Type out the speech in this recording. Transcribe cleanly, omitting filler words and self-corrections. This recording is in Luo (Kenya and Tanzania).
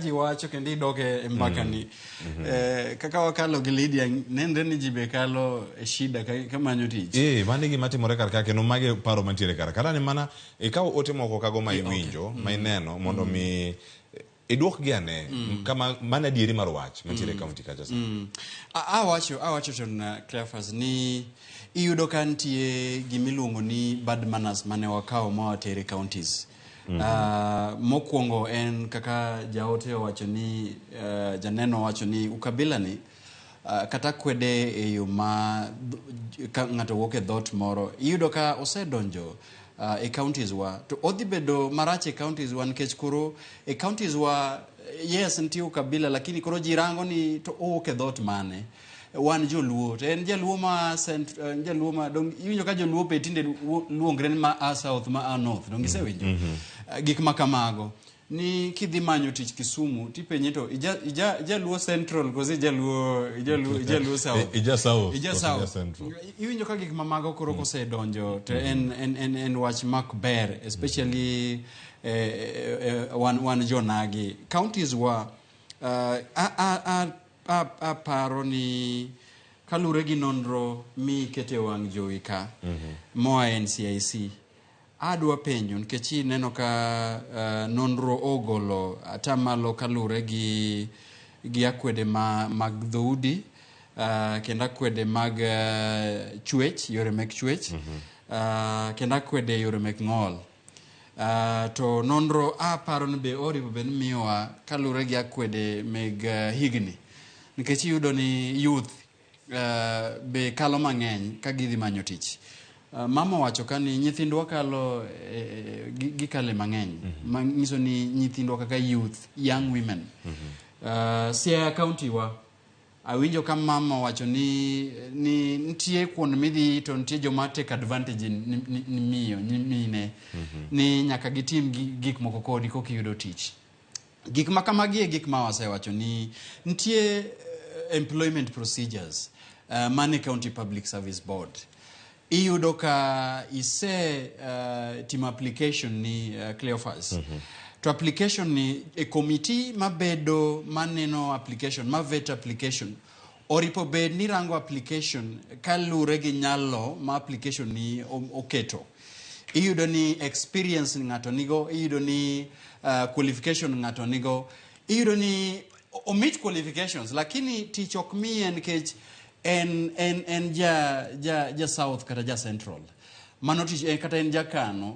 Ji wacho kendo idok e mbaka ni kaka wakalo gi Lydia, nenre ni ji be kalo e shida ka manyo tich. Ee, mano e gima timore kar ka, kendo magi e paro mantiere kar ka. Ni mana ikaw ote moko kago ma iwinjo, ma ineno, mondo mi iduokgi ane kama mano adieri mar wach mantiere e kaunti kacha sani. Awacho chon, Cleophas, ni iyudo ka nitie gimiluongo ni bad manners mane wakawo ma watere counties. Mokwongo en kaka jaote owacho ni janeno owacho ni ukabila ni kata kwede e yo ma ka ng'ato wuok e dhot moro, iyudo ka osedonjo e counties wa, to odhi bedo marach e counties wa nikech koro e counties wa, yes, nitie ukabila, lakini koro ji rango ni to owuok e dhot mane. Wan joluo, to en jaluo ma jaluo ma dong iwinjo ka joluo be tinde luongre ni ma a south, ma a north, dong isewinjo gik ma kamago ni kidhi manyo tich Kisumu tipenje to ija, ija, ijaluo central koso ijaluo south? Ija south ija koso south? Ija central? Iwinjo ka gik mamago koro kosedonjo to en wach mak ber, especially wan jonagi counties wa. Aparo ni kalure gi nonro mikete wang' jowi ka moa e NCIC, adwa penjo nikech ineno ka nonro ogolo atamalo kalure gi akwede mag dhoudi, kendo akwede mag chwech, yore mek chwech, kendo akwede yore mek ng'ol. To nonro aparo ni be oripo bed ni miyowa kalure gi akwede meg higni, nikech iyudo ni youth be kalo mang'eny ka gidhi manyo tich. Mama owacho ka ni nyithindwa kalo gikale mang'eny, manyiso ni nyithindwa kaka youth, young women. Siaya County wa awinjo ka mama owacho ni nitie kuond midhi to nitie joma take advantage ni miyo ni mine ni nyaka gitim gik moko kodi koka iyudo tich. Gik ma kamagi e gik ma wasewacho ni nitie employment procedures mane County Public Service Board. Iyudo ka ise timo application ni, Cleophas, to application ni e committee mabedo maneno application, ma vet application, oripo bed ni rango application kalure gi nyalo ma application ni oketo. Iyudo ni experience ng'ato nigo, iyudo ni qualification ng'ato nigo, iyudo ni o meet qualifications, lakini tich ok miye nikech en ja south kata ja central. Mano tich kata en jakano.